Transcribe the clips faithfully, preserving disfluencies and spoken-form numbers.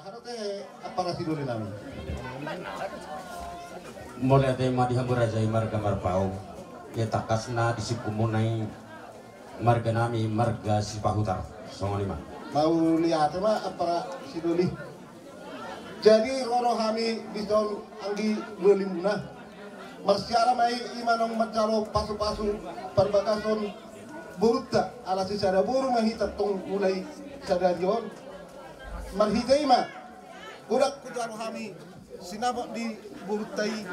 Ate, ampara sidoli nami. Mauliate ma di hamu raja i marga Marpaung. Ia tangkas na disungkunmuna i marga nami marga Sipahutar. Songon i ma. Mauliate ma ampara sidoli. Jadi ro do hami dison anggi dolimuna. Marsiala ma i, i ma naung manjalo pasupasu parbagason borunta, ala sisada boru ma hita tong mulai sadari on. Marhite i ma godang hujalo hami sinamot di borunta i.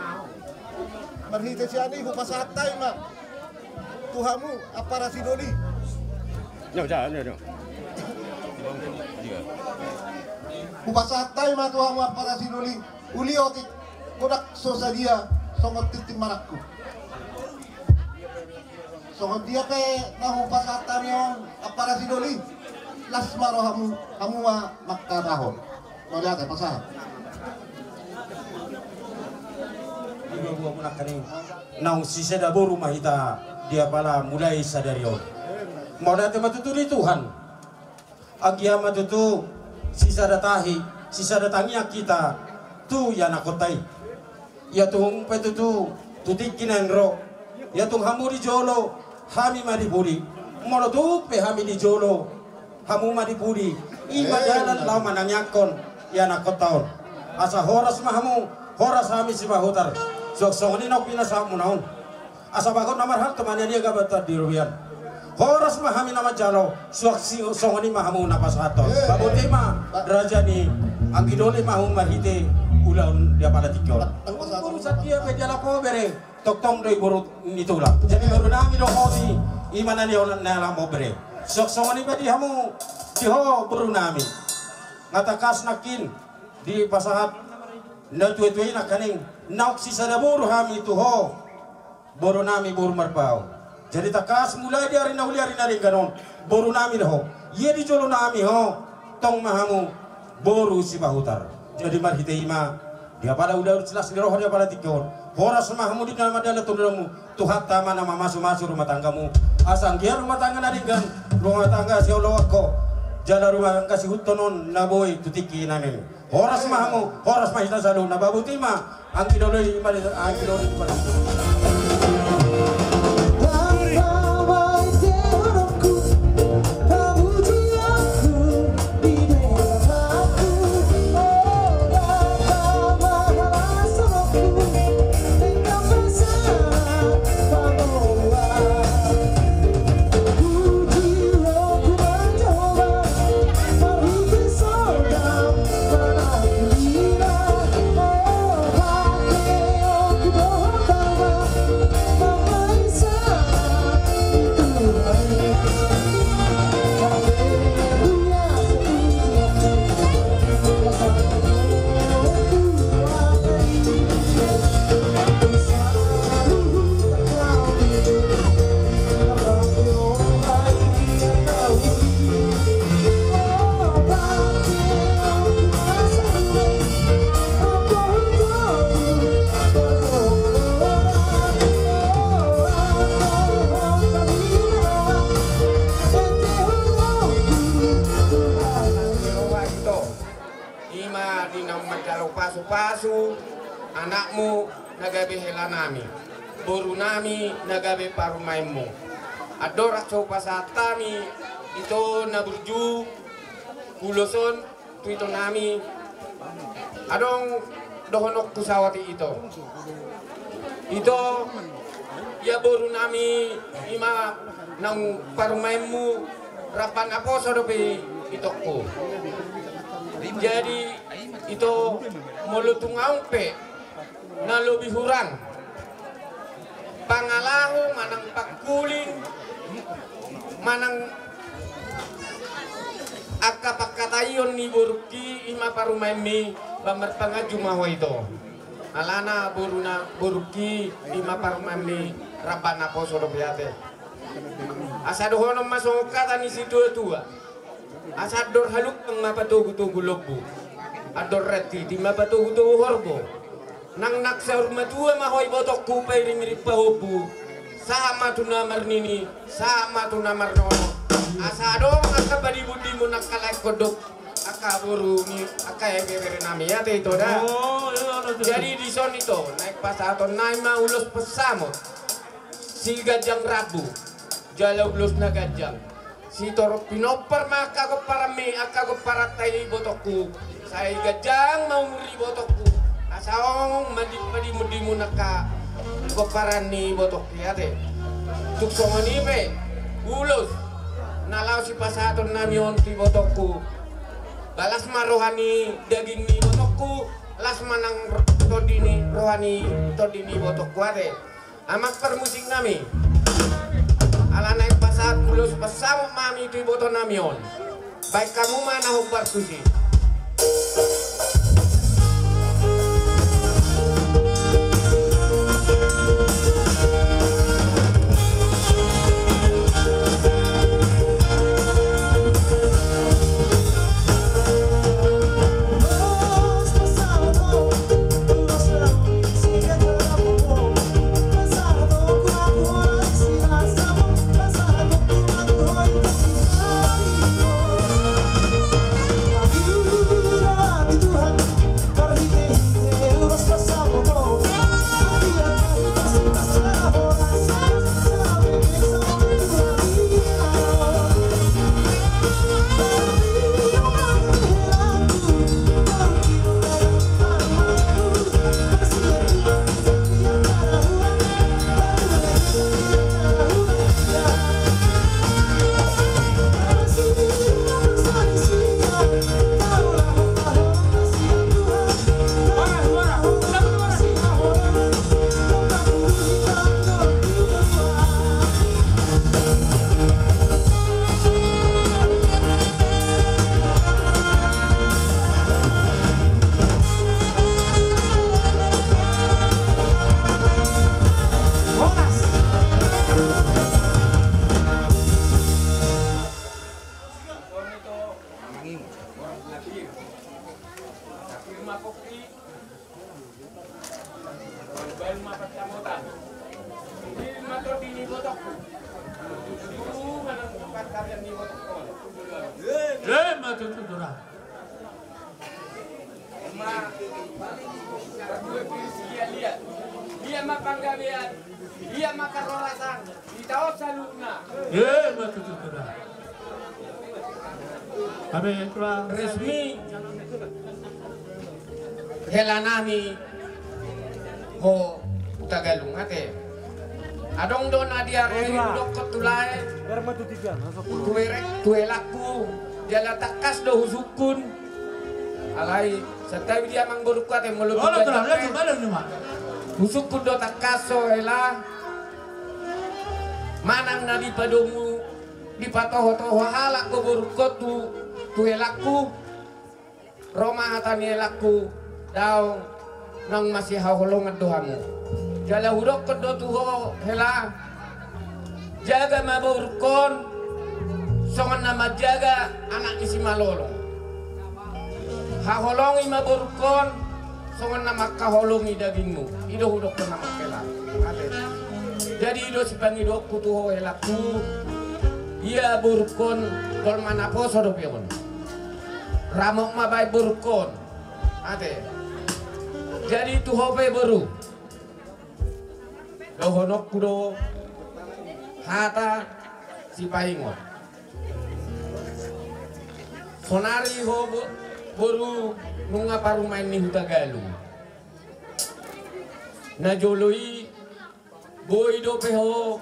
Marhite sian i hupasahat hami ma tu hamu ampara sidoli. Hupasahat hami ma tu hamu ampara sidoli. Uli otik, godang so sadia songon tintin marangkup. Songon dia pe na hupasahat hami on ampara sidoli, las ma rohamu, hamu ma mangkatahon. Mauliate, pasahat. Naung sisada boru ma hita di apala mulai sadari on. Mauliate ma tutu di Tuhan. Anggiat ma tutu sisada tahi, sisada tangiang hita tu ianakkonta i. Ia tung pe tutu tu tingki naeng ro, ia tung hamu di jolo, hami ma di pudi. Molo tung pe hami di jolo, hamu ma di pudi. I ma dalan laho manangiangkon ianakkonta on. Asa horas ma hamu, horas hami Sipahutar. Suang songon i naung pinasahatmuna on. Asa bagot na marhalto ma nian, ia gabe tadok di robean. Horas ma hami na manjalo, suang si-, songon i ma hamu na pasahathon. Eh. Ba boti ma, raja ni anggi doli ma hamu marhite ulaon di apala tingki on. Urusan dia pe dialap ho bere, tongtong do i boru ni tulang. Jadi boru nami do ho i, i ma na nian na lam ho bere. Suang songon i ma di hamu, di ho boru nami. Nga tangkas nangkin dipasahat na tuatua i nangkaning, naung sisada boru hami tu ho. Boru nami boru Marpaung. Jadi tangkas mulai di ari na uli ari na denggan on, boru nami do ho. Ia di jolo nami ho, tong ma hamu boru Sipahutar. Jadi marhite i ma, di apala uda urus las ni roha di apala tingki on. Horas ma hamu di na mandala tu domu, Tuhanta ma na mamasumasu rumah tanggamu. Asa anggiat rumah tangga na denggan, rumah tangga sioloan ho. Jala rumah tangga sihuthon on na boi tu tingki na naeng. Horas ma hamu, horas ma hita saluhutna, ba boti ma, anggi doli ma, anggi doli ma. Ima di naung manjalo pasupasu anakmu na gabe helanami, borunami na gabe parumaenmu. Andorang so hupasahat hami ito na burju ulos on tu itonami, adong dohononku saotik ito. Ito, ia borunami ima naung parumaenmu, rap naposo dope itongku. Jadi ito, molo tung adong pe na lobi hurang pangalaho manang pangkuling manang angka pangkataion ni borungki ima parumaenmi, ba marpanganju ma ho ito. Alana boruna borungki ima parumaenmi, rap naposo dope ate. Asa dohonon ma songon hata ni situatua. Asa andor halumpang ma patogutogu lombu, andor rantiti ma patogutogu horbo. Nang nang saur matua ma ho ibotongku pairingiring pahompu, sahat ma tu na marnini, sahat ma tu na marnono. Asa adong angka padimundimon angka laengkon dohot angka Angka boru ni angka ibebere nami, ate, ito da. Oh, iya, ate. Jadi dison ito naeng pasahaton nami ma ulos pansamot si ganjang rambu, jala ulos na ganjang. Sitorop pinompar ma angka gomparanmi, angka gomparanta, ibotongku. Sai ganjang ma umur, ibotongku. Asa on ma di-, padimundimun angka gomparan ni ibotongki, ate. Tung songon i pe ulos na laho sipasahaton nami on tu ibotongku. Ba las ma roha ni daging ni ibotongku, las ma nang ro-, tondi ni, roha ni tondi ni ibotongku, ate. Amang parmusik nami, ala naeng pasahat ulos pansamot ma hami tu iboto nami on. Baen hamu ma na hombar tusi. Ima tutu, tutu, tutu. Ima panggabean, ima parhorasan. Ita on saluhutna. Ima tutu, tutu. Resmi hela nami ho Hutagalung, ate. Adong do na diarahon dohot tu lae, tu herek, tu helangku, jala tangkas do husungkun. Alai santabi di amang borungku, ate, molo tu husungkun do tangkas, o hela. Manang na dipadomu, dipatohotoho halak do borungkon tu, tu helangku. Ro ma hata ni helangku, daong, naung masihaholongan do hamu. Jala hudokkon do tu ho hela, jaga ma borungkon songon na manjaga anak ni simalolong. Haholongi ma borungkon songon na mangkaholongi dagingmu. I do hudokkon, amang hela. Ate. Jadi i do sipangidoonku tu ho helangku. Ia borungkon jolma naposo dope on. Ramok ma baen borungkon. Ate. Jadi tu ho pe, boru, dohononku do hata sipaingot. Sonari ho bo-, boru, nunga parumaen ni Hutagalung. Na jolo i boi dope ho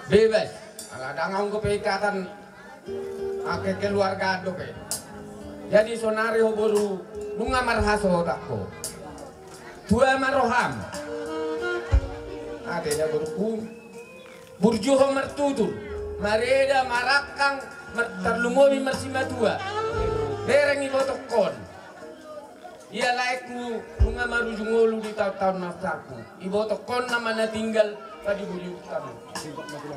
bebas, ala ndang adong dope ikatan angka keluarga dope. Jadi sonari ho boru, nunga marhasohotan ho. Tua ma roham. Ate da, borungku. Burju ho martutur, mareda, marangkang, mar-, tarlumobi marsimatua. Bereng ibotongkon. Ia laengku, nunga marujung ngolu di taontaon na salpu. Ibotongkon nama na tinggal padibudibutanmu.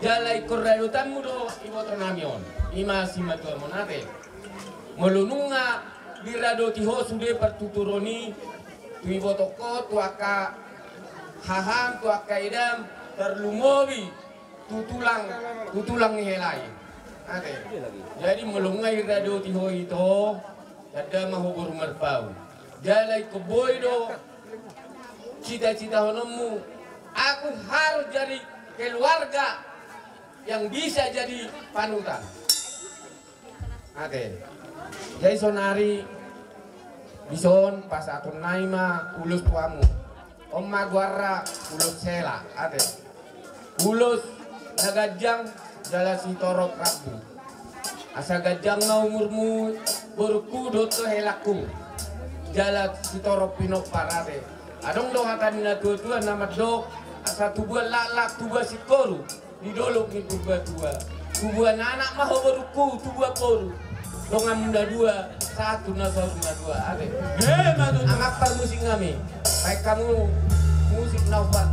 Jala ingkon radotanmu do iboto nami on. Ima simatuamon, ate. Molo nunga diradoti ho sude partuturon i, tu ibotongkon, tu angka haham, tu angka edam, tarlumobi tu tulang, tu tulang ni hela i. Ate. Jadi molo nga diradoti ho ito, tanda ma ho boru Marpaung. Jala ingkon boi do cita-citahononmu, aku harus jadi keluarga yang bisa jadi panutan. Ate. Jadi sonari dison pasahaton nami ma ulos tu hamu. On ma goarna ulos hela, ate. Ulos na ganjang jala sitorop rambu. Asa ganjang ma umurmu borungku dohot helangku. Jala sitorop pinompar, ate. Adong do hata ni na tua-tua na mandok, asa tubuan laklak tubuan singkoru. Di dolok ni Purbatua. Tubuan anak ma ho borungku, tubuan boru. Donganmuna dua, sahat tu na saur matua, ate. Ima tutu. Angkat parmusik nami. Baen hamu musik na umpat.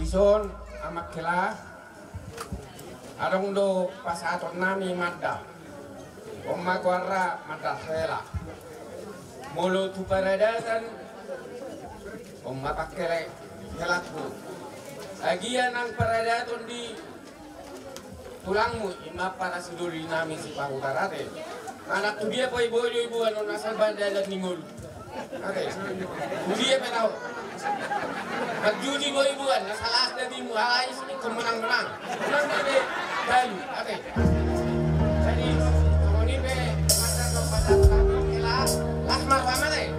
Dison, amang hela. Adong do pasahaton nami mandar. On ma goarna mandar hela. Molo tu paradaton, on ma pangkelek helangku. Agia nang paradaton di tulangmu, ima para sidoli nami Sipahutar, ate. Anak tu dia pe boi do iboan on, asal baen dalan ni ngolu. Ate. Budi ya pe tahu. Parjudi boi iboan, na salah dagingmu, alai sini kau menang-menang. Menang dia be. Dalu, ate. Jadi, kau ni be, masa kau pada kami kelas, las marwama deh.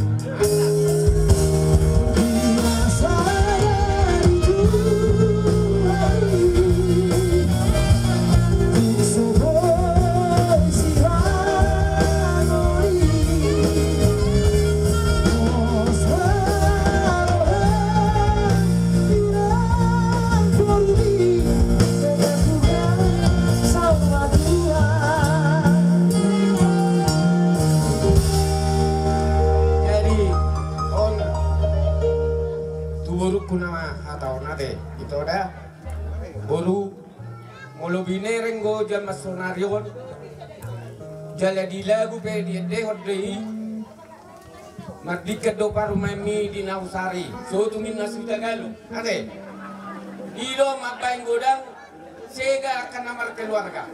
Jadi, on tu borungku nama hata on, ate, ito da. Boru, molo binereng do jaman sonari on, jala di lagu pe diendehon do i, mardingkan do parumaenmi di na husari, so tung inna suta galu, ate. I do mambaen godang, sega angka na markeluarga.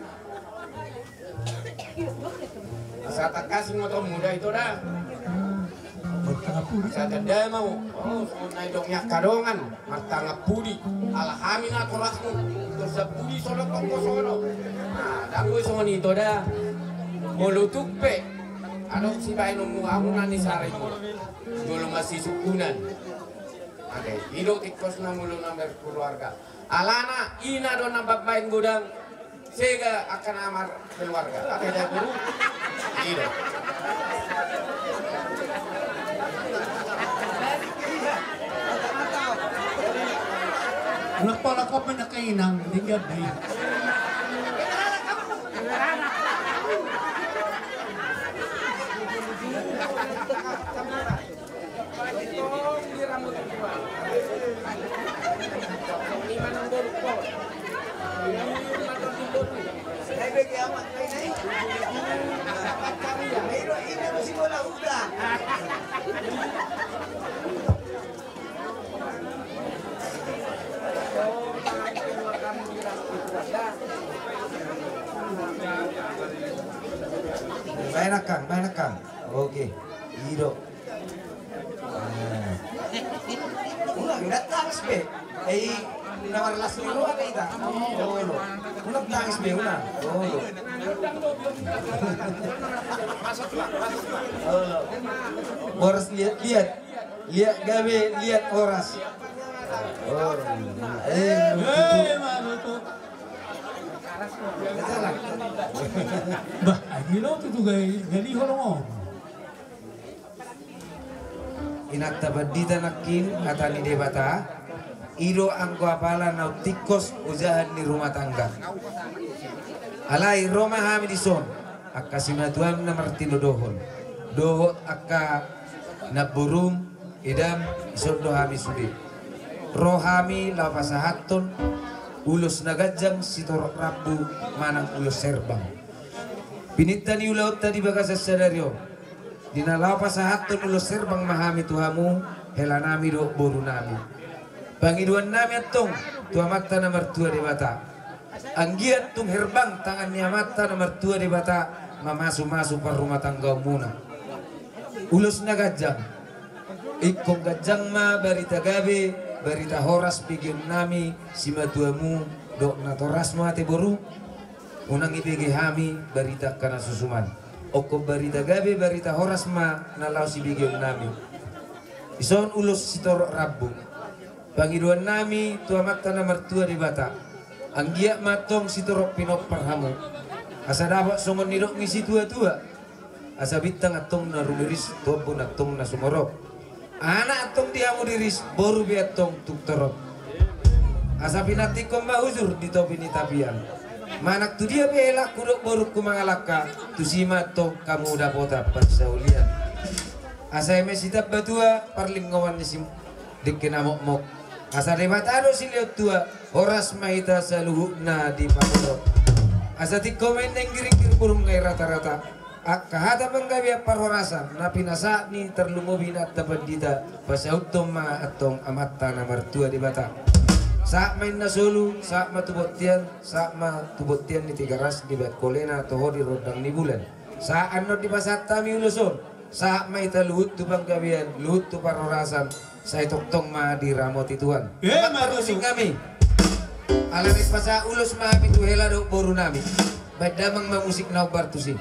Asa tangkas ingotonmu da, ito da. Asa tanda ma, o, songon na didok ni angka dongan, martangap pudi, ala hami na torasmu, torasmu pudi, songon tongko sono. Nah, dang boi songon ito da. Molo tung pe adong sibaenonmu, hamu na nisarimu, jolo masisungkunan. Ate, i do tingkosna molo na markeluarga. Alana i na do na mambaen godang, Sega angka na markeluarga. Ate da guru. Ido. Lakpa lakpa pe na kainang, tinggal di. Baen angkang, baen angkang. Oke. Ido. Ulang, inda tangis be. Eh, na marlas ni roha be ita. Olo. Ulang tangis be, ulang. Olo. Olo. Boras liat, liat. Liat gabe, liat horas. Olo. Eh, eh, ma tutu. Bah, ai lo tutu gai, gai holong. Inanta pandita nangkin hata ni Debata, i do anggo apala naung tingkos ojahan ni rumah tangga. Alai ro ma hami dison, angka simatuam na martinodohon, dohot angka namborum, edam, dison do hami sude. Ro hami laho pasahathon ulos na ganjang sitorop rambu manang ulos herbang. Pinangido ni ulaonta di bagasan sadari on. Di na laho pasahathon ulos herbang ma hami tu hamu, helanami dohot borunami. Pangidoannami antong tu Amanta na martua Debata. Anggiat tung herbang tangan ni Amanta na martua Debata mamasumasu parrumatanggaonmuna. Ulos na ganjang. Ingkon ganjang ma barita gabe, barita horas begeonnami, simatuamu, dohot natorasmu ate boru. Unang ibege hami barita angka na susuman. Ingkon barita gabe, barita horas ma na laho sibegeonnami. Dison ulos sitorop rambu. Pangidoannami tu Amanta na martua Debata. Anggiat ma antong sitorop pinompar hamu. Asa dapot songon nidok ni situatua. Asa bintang antong na rumiris, tu ombun antong na sumorop. Anak antong di hamu diris, boru pe antong tung torop. Asa pinantikhon ma hujur di topi ni tapian. Manang tu dia pe helangku dohot borungku mangalangka, tusi ma antong hamu dapotan parsaulian. Asa eme sitamba tua, parlinggoman ni si dengke na mokmok. Asa Debata do silehon tua, horas ma hita saluhutna dipatorop. Asa tingko ma inna inggiringgir burung na i ratarata. Angka hata panggabean parhorasan na pinasahat ni tarlumobi inanta pandita, pasauthon ma antong Amanta na martua Debata. Sahat ma inna solu, sahat ma tu bontean, sahat ma tu bontean ni Tigaras, dibahen holena toho di rondang ni bulan. Sahat annon dipasahat hami ulos on, sahat ma hita luhut tu panggabean, luhut tu parhorasan, sai tongtong ma diramoti Tuhan. Emma tutu. Marmusik hami. Ala naeng pasahat ulos ma hami tu hela dohot borunami. Bahen damang ma musik na hombar tusi.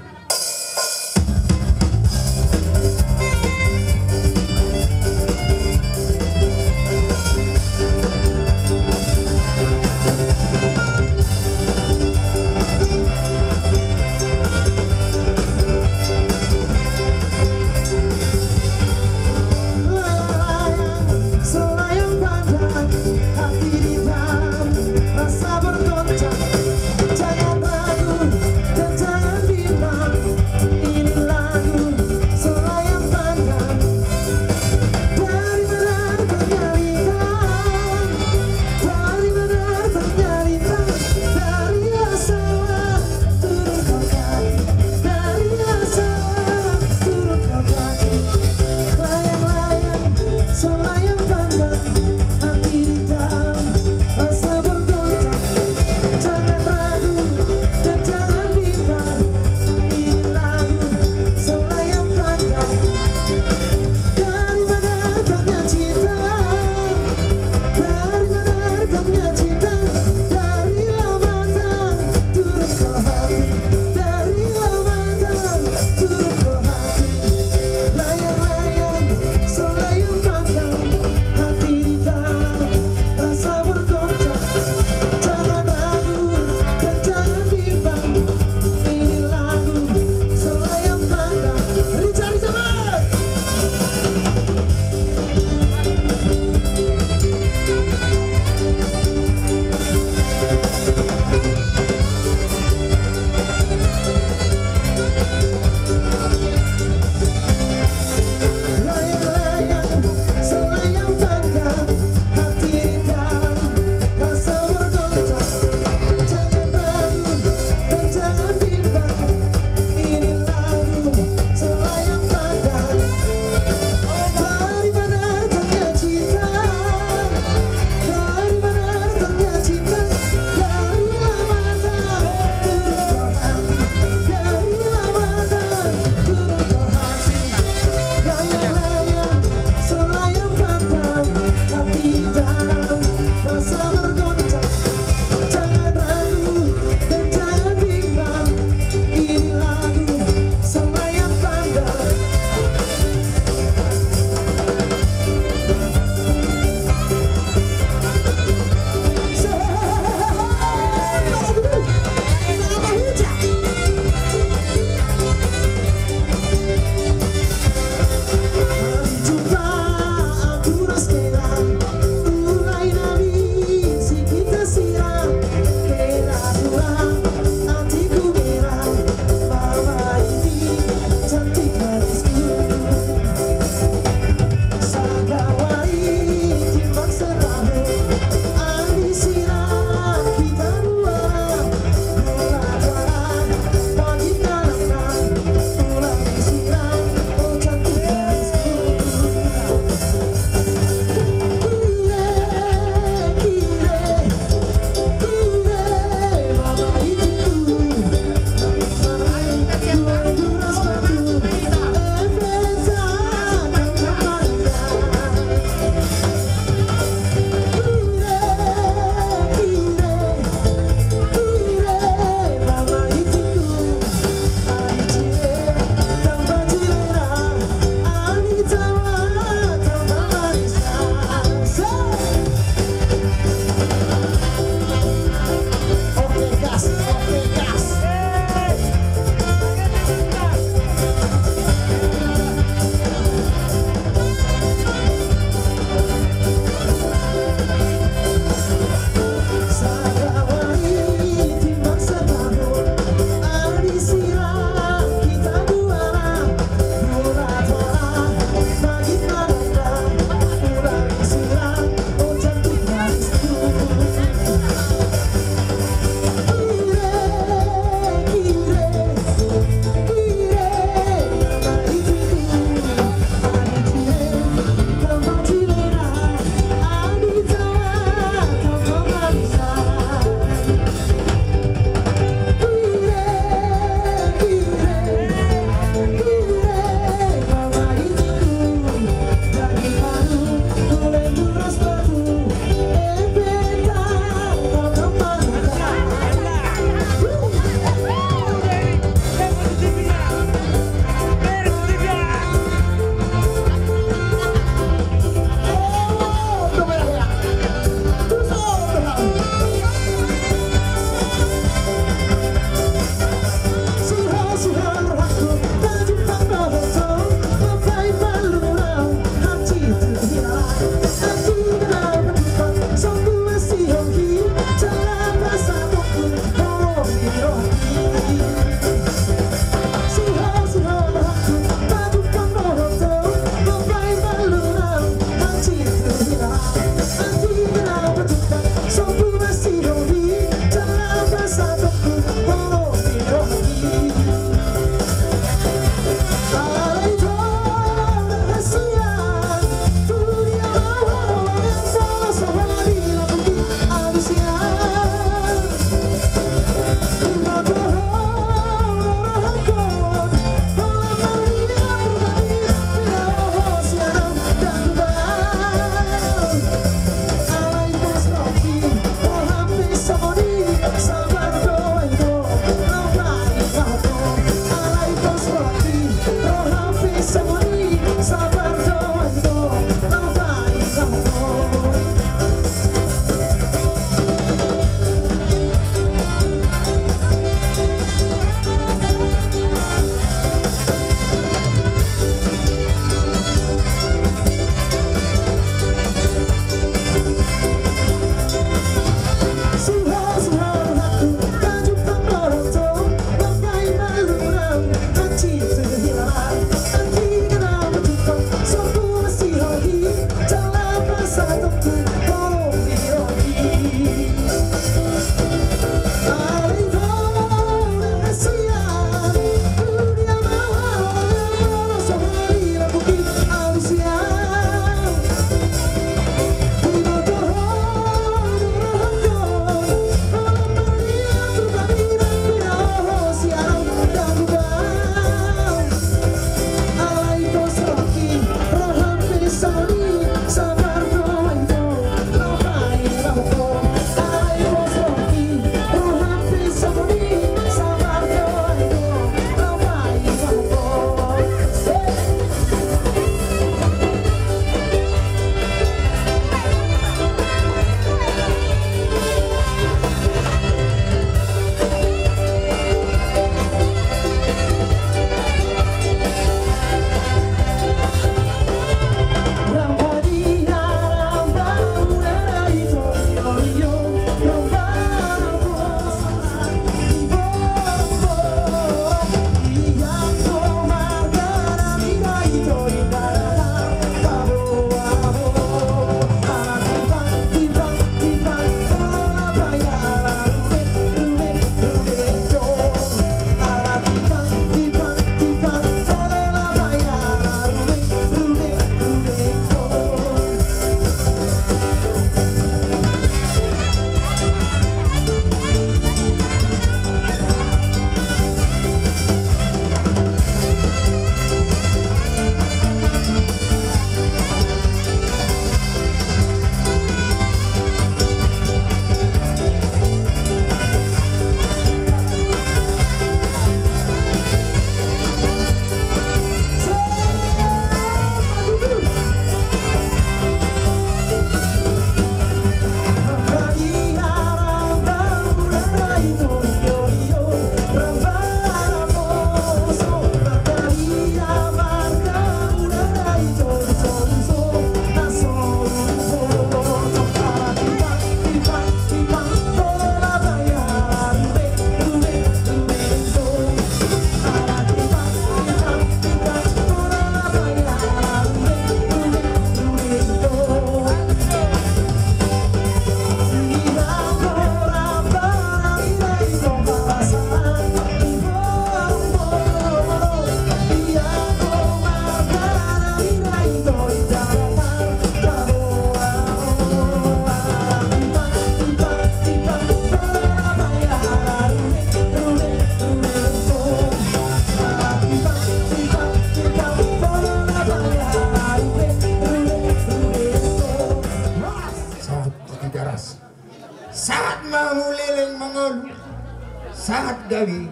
Sahat gabe,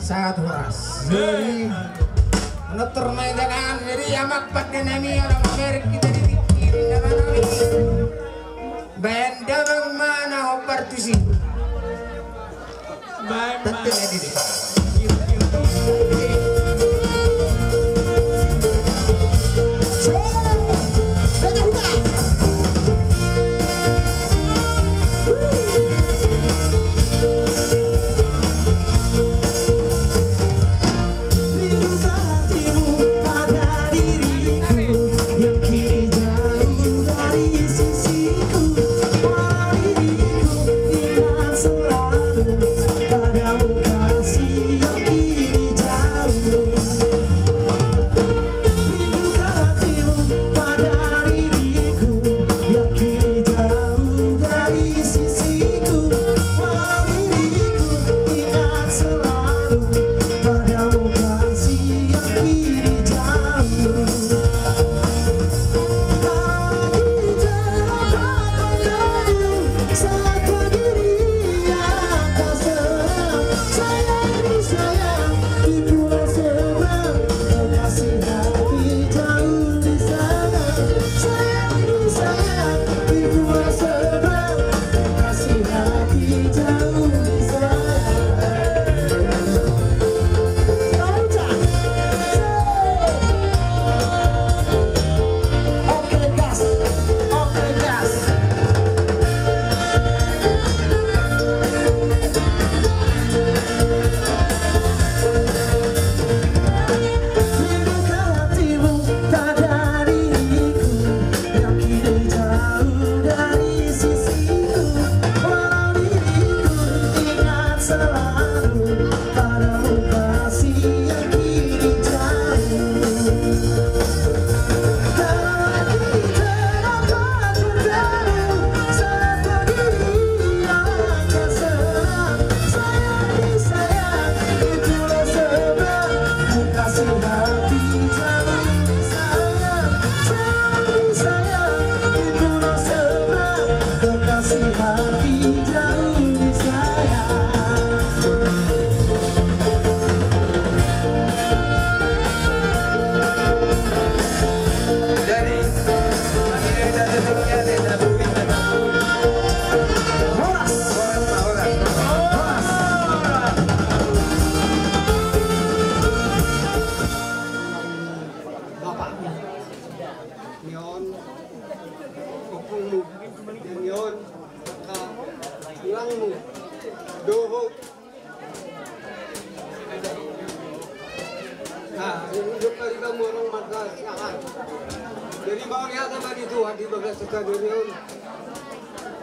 sahat horas. Jadi, manortor ma hita kan, jadi amang pande nami, ala mamereng hita di tingki, di nama nami. Baen damang ma na hombar tusi. Baen ma. Tante na di desa. Bapakmu, ni on ompungmu, ni on angka tulangmu, dohot. Nah, ini untuk kali kamu orang mata siahan. Jadi mau lihat sama di Tuhan di bagas sekali on.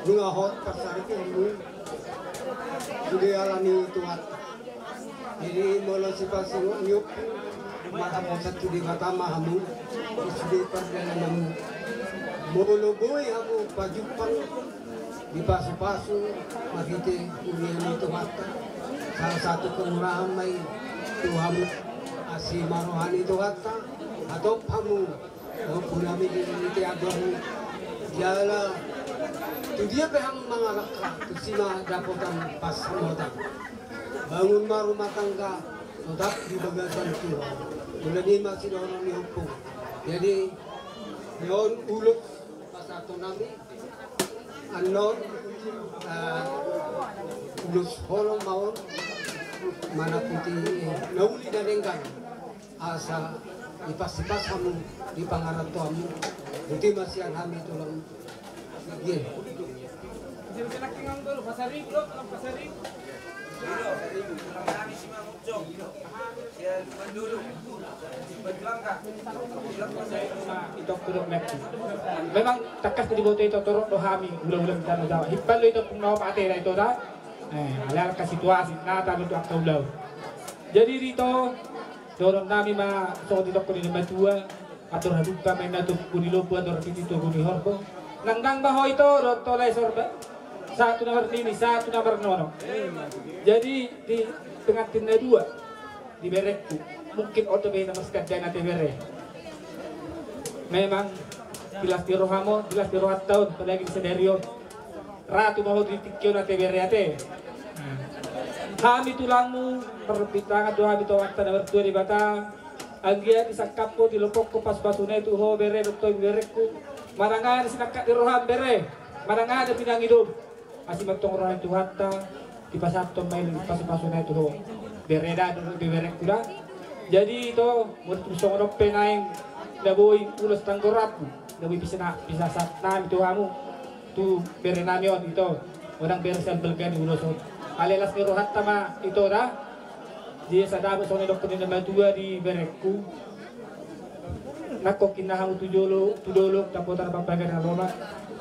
Nunga hot pasal itu. Sude alani Tuhan. Jadi molo sipasingok ni ompung, mata posan tu Debata ma hamu, sude pardalananmu. Molo boi hamu pajumpang, dipasupasu marhite huria ni Tuhanta. Salah satu kemurahan ma i tu hamu, asi ma roha ni Tuhanta, hatop hamu. Ompunami di, di Tiago, jala tu dia pe hamu mangalangka, tusi ma dapotan pansamotan. Bangun ma rumah tangga, tetap di bagasan Tuhan. Molo i ma sidohonon ni ompung. Jadi, ni on ulos pasahaton nami, annon, eh, ulos holong ma on, manaputi, eh, na uli na denggan. Asa dipasipas hamu di pangarantoanmu, boti ma sian hami tulang. Iya. Memang tangkas diboto ito torop do hami, ula-ula di Tano Jawa. Himbal do ito pung na opat ate da ito da. Eh, alai angka situasi na tano tu angka ulaon. Jadi ito, dohonon nami ma songon didok ni na matua, andor halumpang ma inna togu ni lombu, andor pitu togu ni horbo. Nanggang ma ho ito dohot ho lae Sorba, sahat tu na marnini, sahat tu na marnono. Jadi di pengantin na dua, di berengku, mungkin on dope na marsigandana ate bere. Memang jelas di roham on, jelas di rohanta on, apalagi di sadari on. Ratu ma ho di tingki on ate bere ate. Nah. Hami tulangmu, marpintangan do hami tu Amanta na martua Debata, anggiat disangkap ho, dilompokhon pasupasuna i tu ho bere dohot tu ibeberengku, manang aha na sinangkap ni roham bere, manang aha na pinangidom. Asi ma antong roha ni Tuhanta, dipasahathon ma i pasupasuna i tu ho bere da dohot ibeberengku da. Jadi ito, molo tung songon on pe naeng na boi ulos tanggorapmu, na boi pisa-, pisasahat nami tu hamu, tu bere nami on ito, unang bere sian balga ni ulos on. Alai las ni rohanta ma ito da. Jadi sada ma songon na nidokkon ni na matua di berengku. Nangkok ninna hamu tu jolo, tu dolok, dapotan pambahenan na lomak.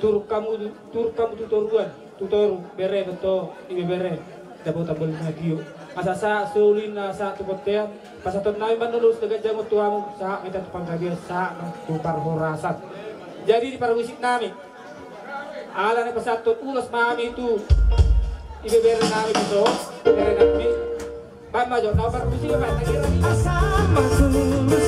Turuk hamu, turuk hamu tu toruan, tu toru, bere dohot ibebere, dapotan bolon na tio. Asa sahat so ulina, sahat tu bontean, pasahaton nami ma ulos na ganjang on tu hamu, sahat ma hita tu panggabean, sahat ma tu parhorasan. Jadi di parmusik nami, ala naeng pasahathon ulos ma hami tu ibebere nami tu ho bere nami. Baen ma jo, na parmusik baen, na gira ni. Asal ma tu ulos.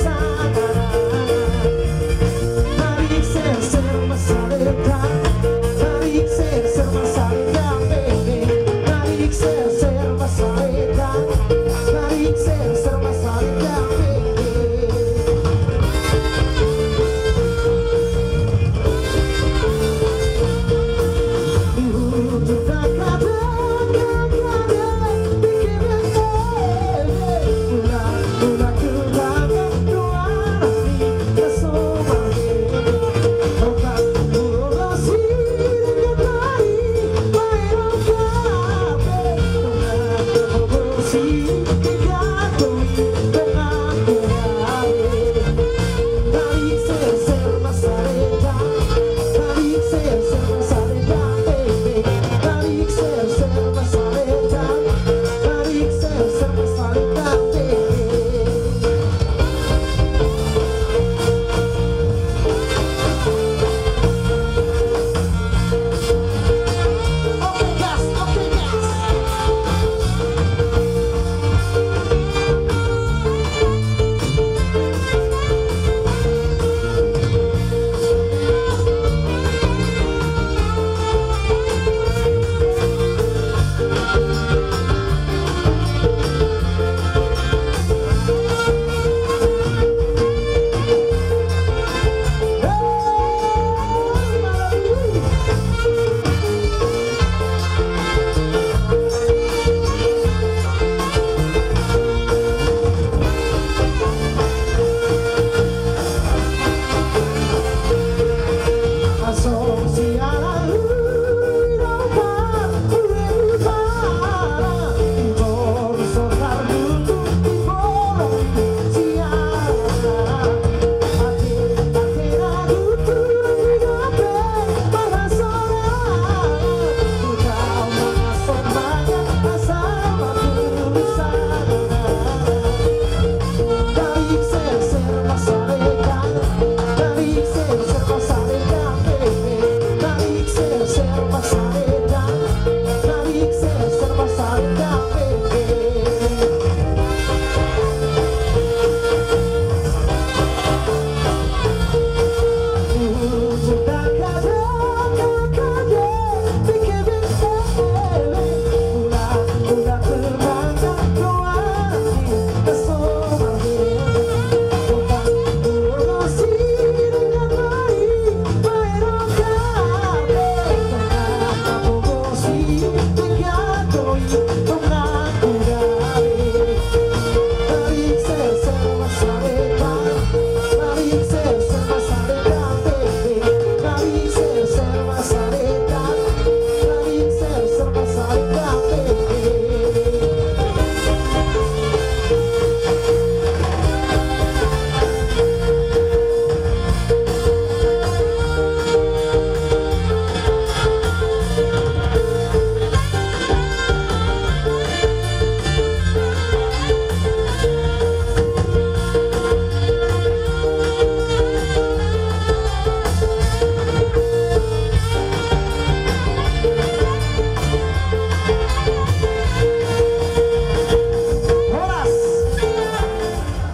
Horas.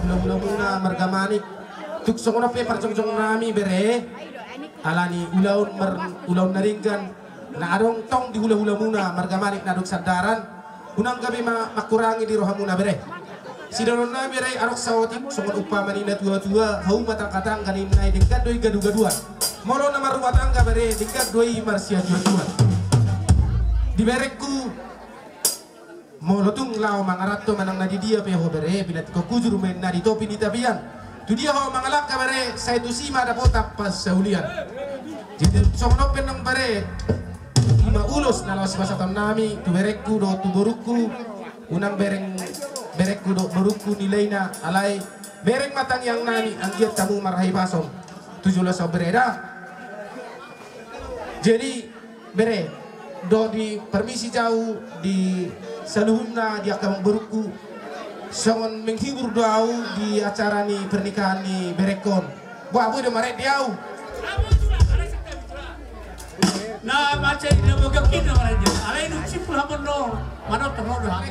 Ulaonmuna marga Manik. Tung songon on pe parjongjong nami bere, alani ulaon mar-, ulaon na denggan na adong tong di hulahulamuna marga Manik na adong Sandaran. Unang gabe ma mangkurangi di rohamuna bere. Sidohonon nami bere, adong saotik songon umpama ni na tua-tua, hauma tangka-tangka ninna i, denggan do i gadu-gaduan. Molo na marrumah tangga bere, denggan do i marsiatuan-tuan. Di berengku, molo tung laho mangaranto manang na di dia pe ho bere, pinantikhon hujur ma inna di topi ni tapian. Tu dia ho mangalangka bere, sai tusi ma dapotan parsaulian. Jadi songon on pe nang bere, i ma ulos na laho sipasahaton nami tu berengku dohot tu borungku. Unang bereng, berengku dohot borungku nilaina, alai bereng ma tangiang nami anggiat hamu marhahipason tu joloan on bere da. Jadi bere, dohot di parmisi jau di saluhutna di angka amangborungku, songon menghibur do au di acara ni pernikahan ni berengkon. Boha, boi do maret di au. Na mancai na boga kina maret di au. Alai dung simpul hamu do manonton, ro do hami.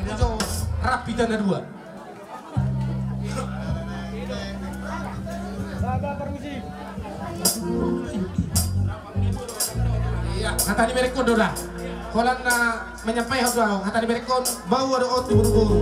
Rapi tana dua. Hata ni berengkon do da. Holan na manyampaikan do au. Hata ni berengkon, bau do on tu boru-boru.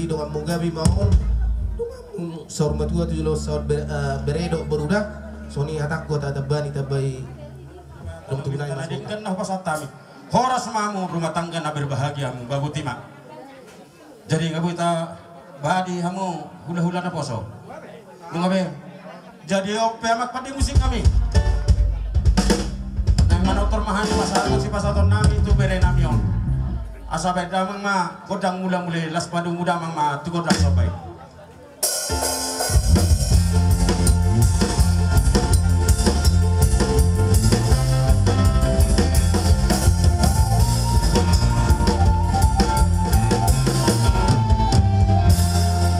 Donganmu gabe ma on. Donganmu saur matua tu jolo saur be-, eh, bere dohot boru da. Songon i hatangku, ata tamba ni tamba i. Dong tu binai mas. Denggan na hupasahat hami. Horas ma hamu rumah tangga na berbahagia hamu, ba boti ma. Jadi nga boi tabadi hamu hulahula naposo. Nunga be. Jadi on pe amang, pande musik nami. Naeng manortor ma hami pasahaton sipasahatonnami tu berenami on. Asa baen damang ma gondang mulamula i, laos padomu damang ma tu gondang somba i.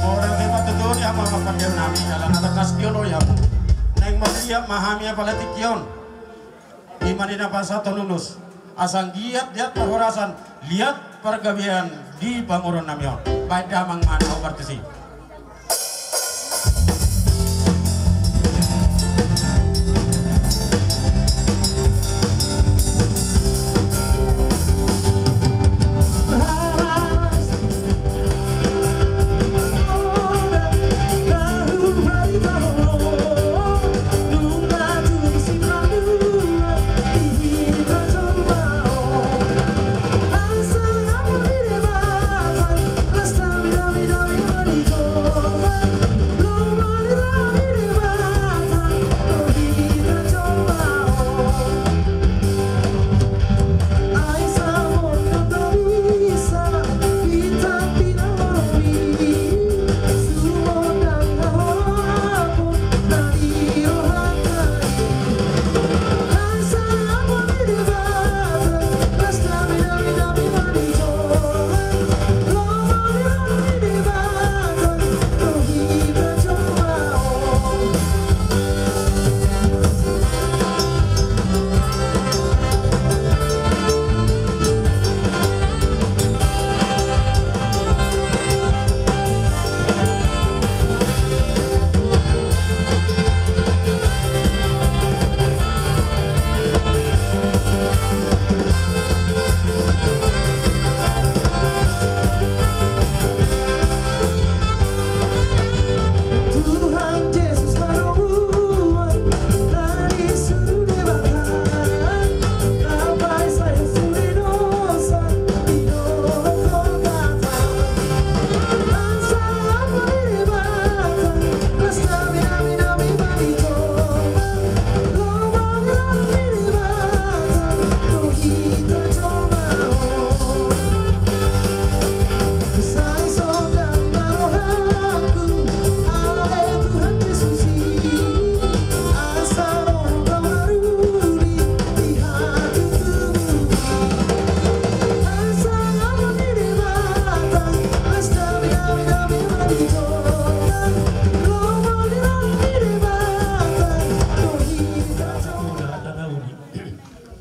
Ora memang tentu ni ama makan dia nami, ala nata kas dia lo ya. Naeng mauliate ma hami apala tingki on. Ima di na pasahaton ulos. Asa anggiat liat parhorasan, liat pargabean di pamoruonnami on. Baen damang ma na hombar tusi.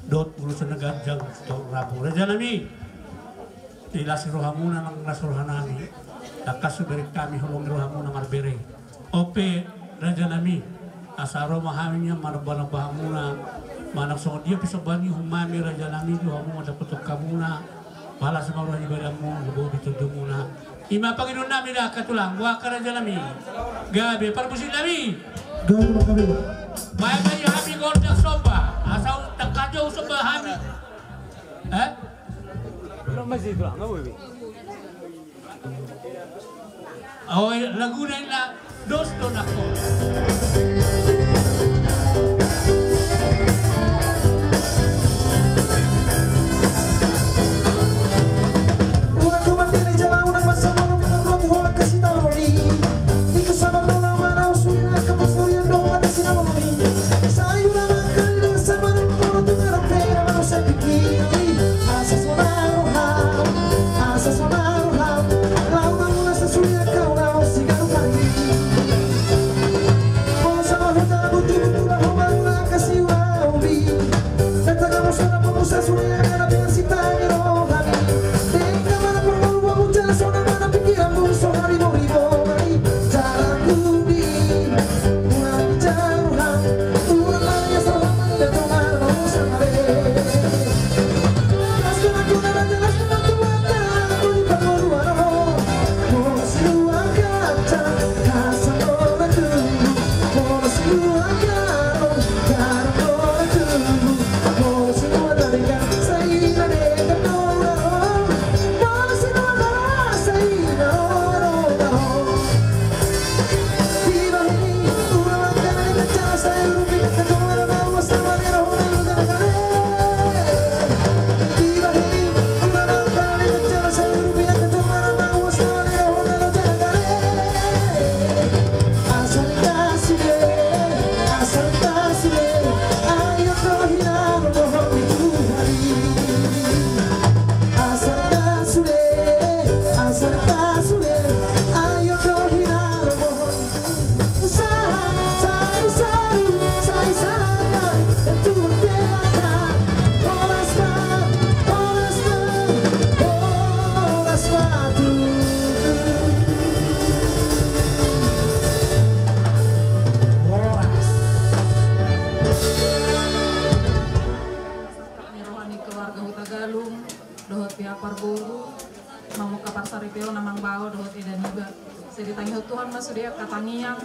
Dohot ulos na ganjang tu rabu, rajanami. Dilasi rohamuna nang las rohanami. Tangkas hubereng hami holong ni rohamuna marbere. On pe rajanami, asa ro ma hami nian manomba-nomba hamuna. Manang songon dia pe somba ni uhumnami rajanami, tu hamu ma dapothon hamuna. Palas ma roha ni badanmu, lumobi tondimuna. Ima pangidoannami da angka tulang, boha angka rajanami. Gabe parmusiknami. Gabe ma gabe. Baen ma i hami gondang somba, asa tangkas jo somba hami. Eh? Oi, laguna inna dos do nangkon. Au dohot eda niba. Sai ditangihon Tuhan ma sude angka tangiang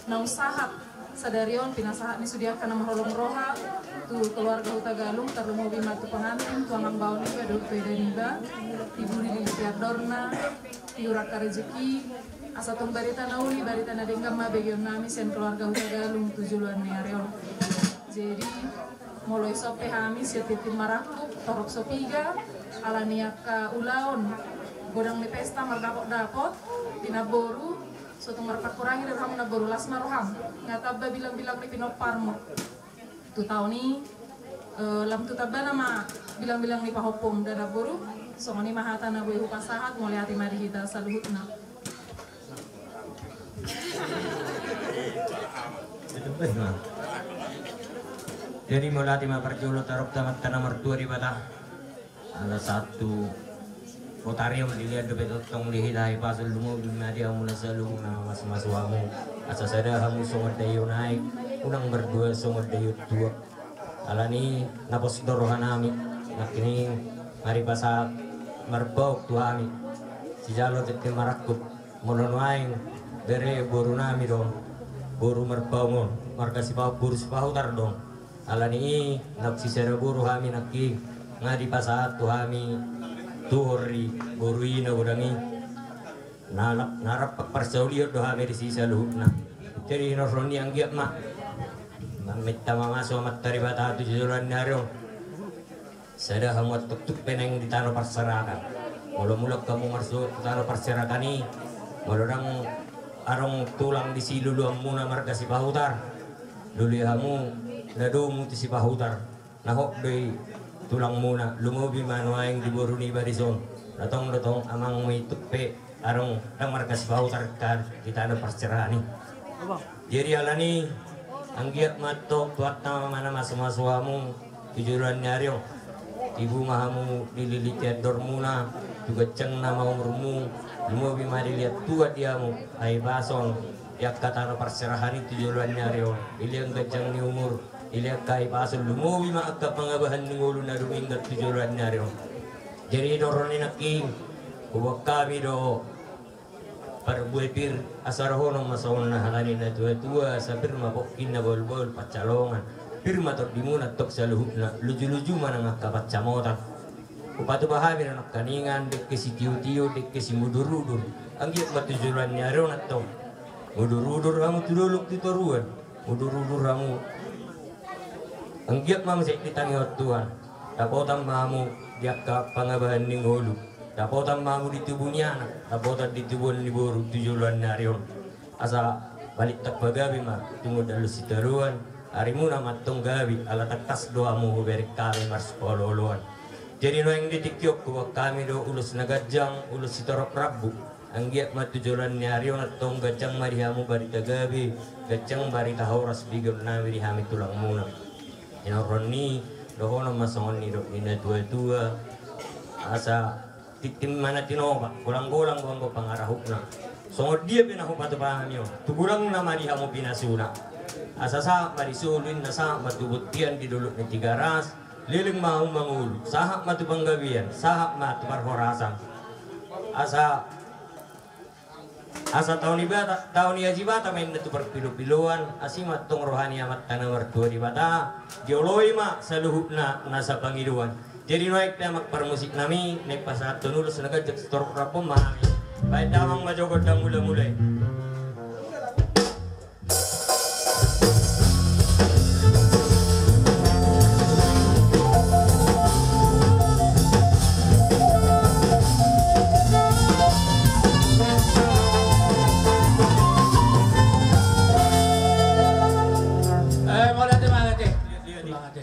naung sahat sadari on, pinasahat ni sude angka na marholong roha tu keluarga Hutagalung, tarlumobi ma tu pengantin, tu amangboru niba dohot tu eda niba, Ibu Lili Tiandorna, Ibu Raka Rezeki. Asa tung barita na uli, barita na denggan ma begeon nami sian keluarga Hutagalung tu joloan ni ari on. Jadi molo ison pe hami sian tim marangkup, torop so piga, ala ni angka ulaon godang ni pesta mardapot-dapot di namboru, so tung marpangkurangi do roham namboru, las ma roham, nga tamba bilang-bilang ni pinomparmu. Tu taon i, eh, lam tu tamba nama bilang-bilang ni pahompum da namboru. Songon i ma hata na boi hupasahat, mauliate ma di hita saluhutna. Jadi mauliate ma parjolo tu Amanta na martua Debata. Ala sahat tu botari on dilehon dope tongtong di hita hahipason, lumobi ma di hamuna saluhutna, mamasu-masu hamu. Asa sada hamu songon daion aek, unang mardua songon daion tuak. Ala ni i na pos do rohanami, nangkining ari pasahat marbaok tu hami sijalo tintin marangkup. Molo nuaeng bere boru nami do, boru marbaok on, marga Sipahu-, boru Sipahutar do. Ala ni i naung sisada boru hami nangkin, nga dipasahat tu hami tuhor ni boru i na godang i. Na, na rap parsaulion do hami disi saluhutna. Jadi hinorhon ni anggiat ma, ma-, minta mamasu Amanta Debata tu joloan ni ari on. Sada hamu antong tuk pe naeng di tano parserahan. Molo mulak hamu marsuhut tu tano parserahan i, molo ndang adong tulang disi luluanmuna marga Sipahutar, lului hamu na domu tu Sipahutar, na hot do i tulangmuna, lumobi ma nuaeng di boru niba dison. Na tong do tong amangmu i tuk pe adong ndang marga Sipahutar di tano parserahan i. Jadi ala ni i anggiat ma antong Tuhanta ma na mamasu-masu hamu tu joloan ni ari on. Tibu ma hamu dililiti andormuna, tu ganjang nama umurmu, lumobi ma dilehon Tuhan di hamu hahipason di angka tano parserahan i tu joloan ni ari on. Dilehon ganjang ni umur, dilehon hahipason, lumobi ma angka pangabahan ni ngolu na dumenggan tu joloan ni ari on. Jadi hinorhon ni nangkin, huboan hami do parbue pir, asa dohonon ma songon na hata ni na tua-tua, asa pir ma pongki na bahul-bahul pansalongan, pir ma tondimuna antong saluhutna, luju-luju ma nang angka pansamotan. Hupatupa hami do nangkiningan, dengke sitio-tio, dengke simudur-udur. Anggiat ma tu joloan ni ari on antong mudur-udur hamu tu dolok tu toruan, mudur-udur hamu. Anggiat ma muse ditangihon Tuhan, dapotan ma hamu di angka pangabahan ni ngolu, dapotan ma hamu di tubu ni anak, dapotan di tubuan ni boru tu joloan ni ari on. Asa balintang pagabe ma tumundalhon sitadoan, arimuna ma antong gabe, ala tangkas do hamu hubereng hami marsipaolo-oloan. Jadi nuaeng di tingki on huboan hami do ulos na ganjang, ulos sitorop rambu. Anggiat ma tu joloan ni ari on antong ganjang ma di hamu barita gabe, ganjang barita horas begeon nami di hami tulangmuna. Hinorhon ni i dohonon ma songon nidok ni na tua-tua, asa tintin ma na tinopa, golang-golang do anggo pangarahutna. Songon dia pe na hupatupa hami on, tu godangna ma di hamu pinasuna. Asa sahat ma di solu inna, sahat ma tu bontean di dolok ni Tigaras, leleng ma hamu mangolu, sahat ma tu panggabean, sahat ma tu parhorasan. Asa Asa tao ni Bata, tao ni Aji Bata ma inna tu parpilo-piloan, asi ma antong roha ni Amanta na martua Debata, dioloi ma saluhutna nasa pangidoan. Jadi nuaeng pe amang parmusik nami, naeng pasahathon ulos na ganjang sitorop rambu on ma hami. Baen damang ma jolo gondang mula-mula i. Eh, mauliate, mauliate. Mauliate.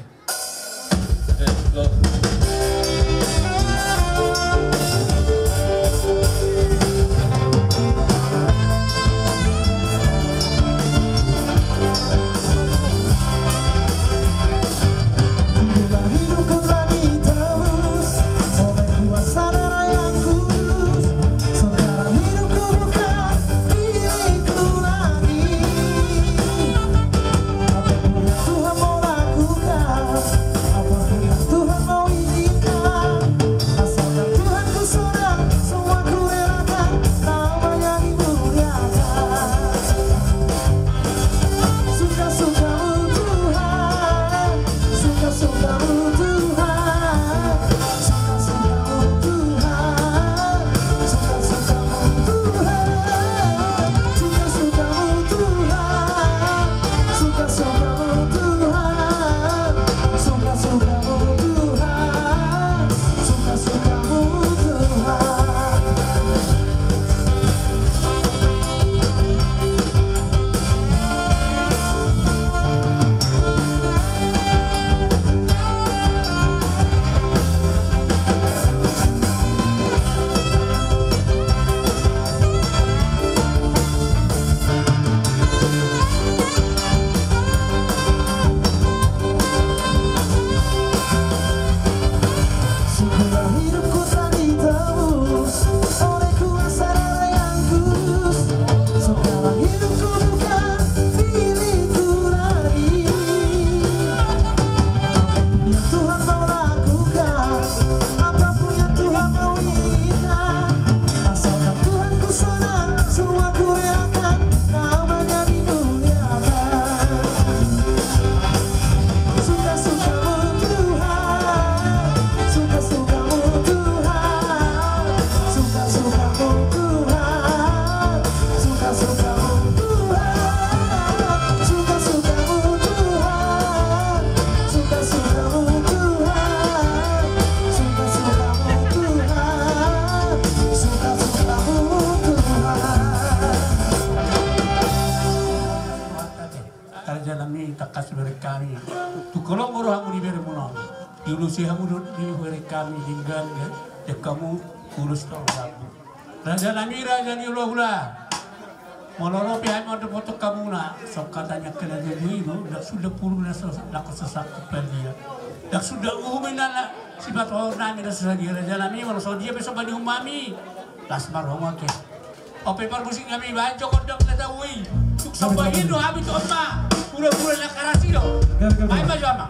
Raja nami, tangkas bere hami. Tung holong do hamu di beremuna on. Diulosi hamu do di bere hami, denggan, denggan hamu, ulos tong rambu. Raja nami, raja ni hulahula. Molo ro pe hami mandapot hamuna, songon hata ni angka na jabu i do, ndang suda pulu na so, na so sangkup dia. Ndang suda uhum na, na sipatupaon nami na so sadia, raja nami, molo songon dia pe somba ni uhum nami. Las ma roha muna. Ope parmusik nami, baen jo gondang na tabo i. Tung somba i do hami tu on ma. Hulahula na karasi do. Baen ma jo ama.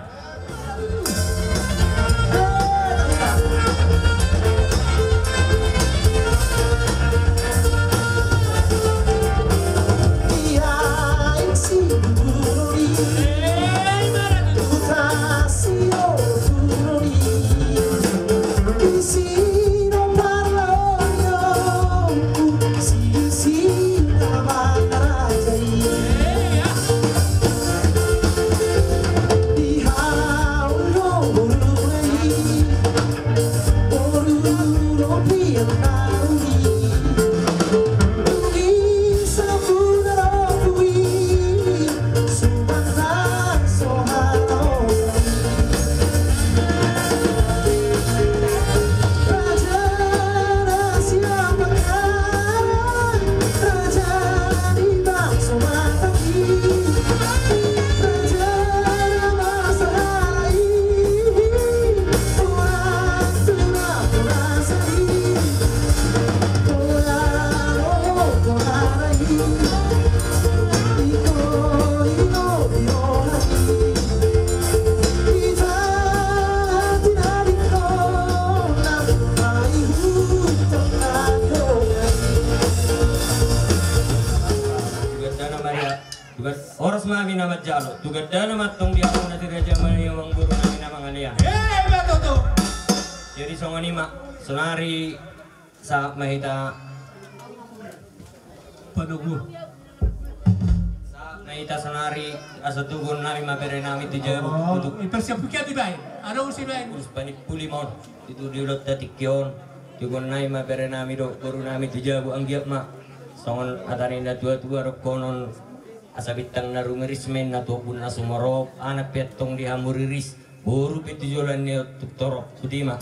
Tugas dana Maria. Tugas horas ma hami na manjalo. Tugas dana ma antong di hamu na si raja ma ni amangboru nami na mangalea. Eh, ima tutu. Jadi songon i ma, sonari sahat ma hita panogu. Sahat ma hita sonari asa tugon nami ma bere nami tu jabu. Oh, untuk i persiap bukian dibaen. Ada usi baen. Urus panimpuli ma on. Itu di ulonta tingki on. Tugon nami ma bere nami dohot boru nami tu jabu, anggiat ma songon hata ni na tua-tua dohonon. Asa bintang na rumiris ma inna tu ombun na sumorop, anak pe antong di hamu riris, boru pe tu joloan ni on tung torop. Botima.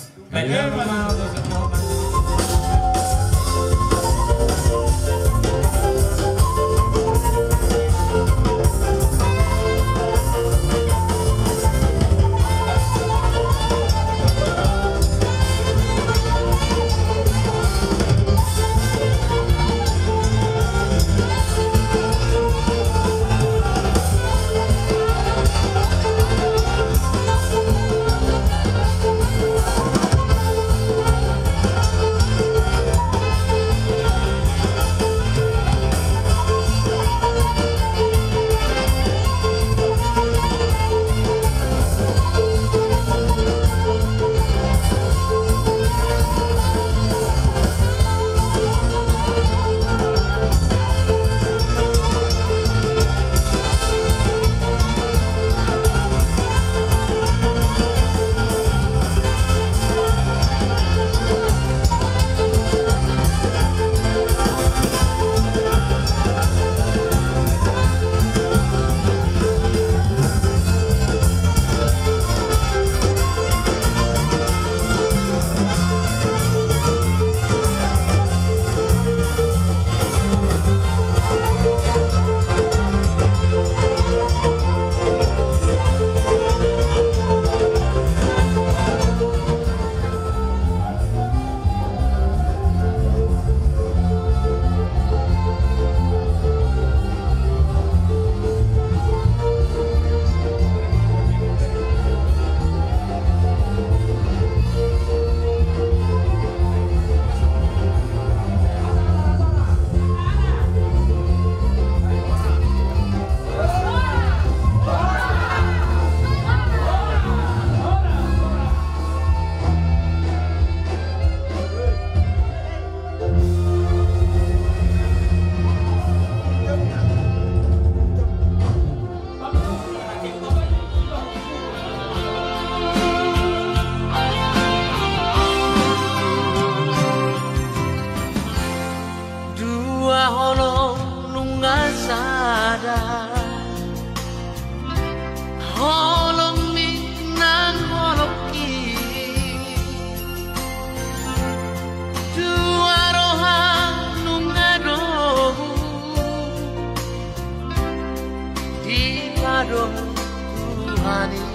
Adong Tuhan i